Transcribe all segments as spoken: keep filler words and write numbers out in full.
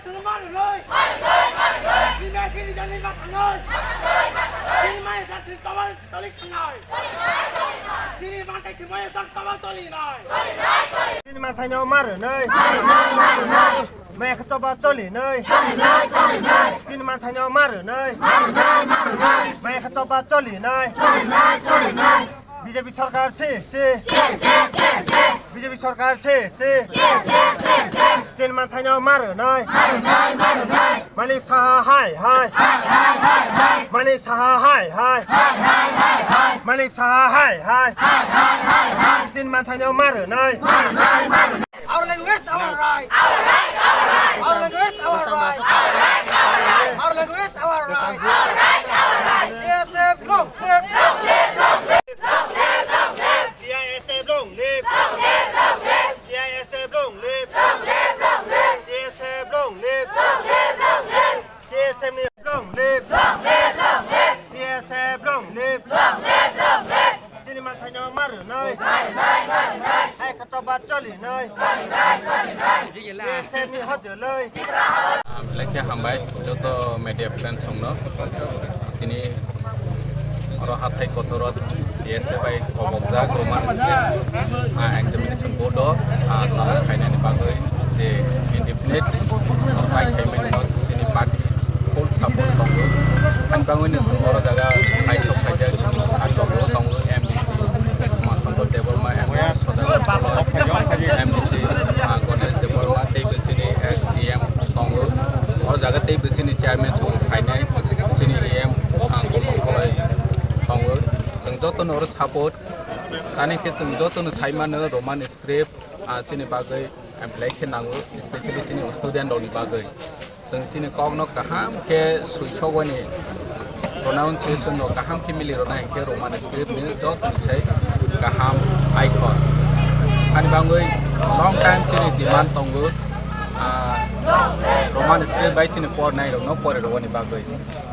Chini mani jasni tawal toli thangnai. Chini mantai chimaya sak tawal toli nai. Chini manthai no mar nai. Maya kha choba choli nai. Chini manthai no mar nai. Maya kha choba choli nai. B J P sarkar si si. B J P sarkar si si. Chini manthai no mar nai. Manik Saha hai hai. Manik Saha hai hai. Manik Saha hai hai. Chini manthai no mar nai. Our language, our right. Our language, our right. Our language, our right. T S F long live. T I S F long live. T I S F long live. T I S F long live. T S F ni long live. T S F long live. Chini manthai no mar nai. Hai kha choba choli nai. T S F ni hojoloi. Belai khe hambai joto media friends rokno. Tini oro hathai kotor o T S F bai kobokjak Roman script, ah, examination board o, ah, chalok khainani bagwi je indefinite strike khaimani no chini party full support tongo. Ani bagwi no chwng oro jaga kaisok khaijak chwng ani logo tongo M D C Umashankar Debbarma, M D C Sodagar, M D C, ah, Ganesh Debbarma tei bo chini ex E M tongo. Oro jaga tei bo chini chairman chwng khainai chini E M, ah, Komol Kolai tongo. Chwng jotono oro support. Tani khe chwng jotono sai mano Roman script, ah, chini bagwi, ah, belai khe nango, especially chini student rokni bagwi. Chwng chini kokno kaham khe swisogwini pronunciation rok kaham khe mili rwna hinkhe Roman script ni joto sai kaham icon. Ani bagwi long time chini demand tongo, ah, Roman script bai chini pornai rokno pori rwani bagwi.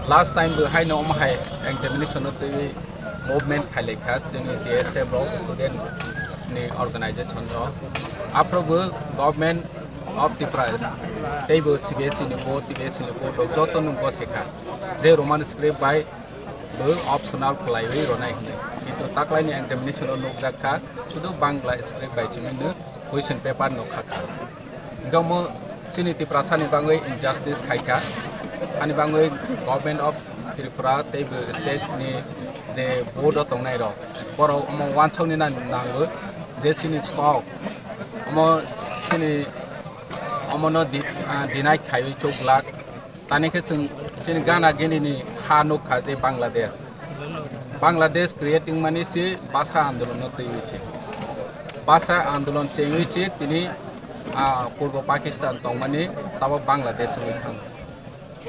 Last time bo haino omo hai examination no twi movement khailai kha chini T S F rok, student ni organization rok. Aphuru bo Government of Tripura tei bo C B S E ni board, T B S E ni board rok joto no gose kha je Roman script bai bo optional khlaiwi rwnai hwnwi. Kintu taklaini examination o nukjak kha sudu Bangla script bai simi no question paper no kha kha. Hingke omo chini Tiprasa ni bagwi injustice khai kha. Ani bagwi Government of Tripura tei bo state ni je board o tongnai rok, borok omo wansok ni na nango je chini kok omo chini omo no di-, ah, deny khaiwi chuk glak. Tani khe chwng chini gana gini ni ha nukha je Bangladesh. Bangladesh creating mani si basa andolon no twiwi si. Basa andolon chengwi si tini, ah, Purbo Pakistan tongmani tabo Bangladesh wngwi thang.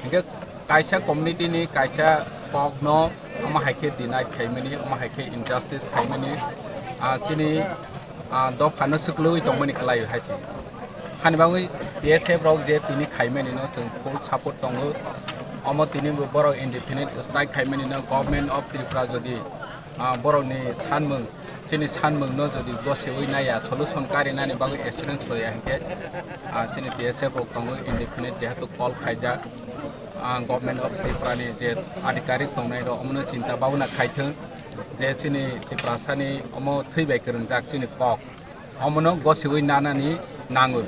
Hingke kaisa community ni kaisa kok no omo hai khe deny khaimani, omo hai khe injustice khaimani, ah, chini, ah, dopha no swklwi tongmani kwlai hai se. Hani bagwi T S F rok je tini khaimani no chwng full support tongo. Omo tini bo borok indefinite strike khaimani no Government of Tripura jodi, ah, borok ni sanmung, chini sanmung no jodi gosiwi naiya, solution karinani bagwi assurance hoya hinkhe, ah, chini T S F rok tongo indefinite jehetu call khaijak. Ah, Government of Tripura ni je adhikarik tongnai rok omono chinta babona khaithwng je chini Tiprasa ni omo thwi bai kwrwngjak chini kok. Omono gosiwi nanani nango.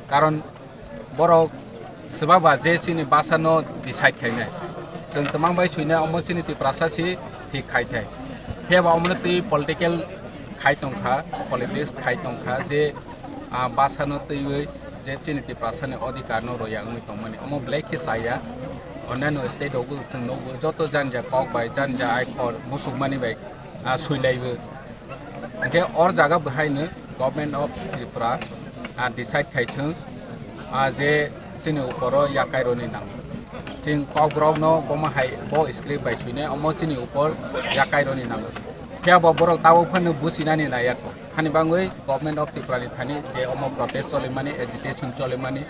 Karon borok swbaba je chini basa no decide khainai. Chwng twmang bai suinai omo chini Tiprasa si thik khai thai. Phiya ba omono twi political khai tongkha, politics khai tongkha je, ah, basa no twiwi je chini Tiprasa ni odhikar no roya wngwi tongmani. Omo belai khe chaya. Onano state rogo chwng nugo joto janja kok bai janja aikhor musukmani bai, ah, suilaibo. Hingke or jaga bo haino Government of Tripura, ah, decide khai thung, ah, je chini uporo yakai roni nango. Chwng kokborok no bomo hai bo script bai suinai omo chini upor yakai roni nango. Phiya bo borok tabuk phano buchinani naiya kho. Hani bagwi Government of Tripura ni thani je omo protest cholimani, agitation cholimani,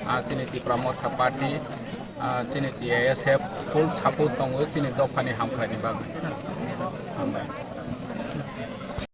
ah, chini Tipra Motha Party, ah, chini T I S F full support tongo chini dophani hamkraini bagwi. Hambai.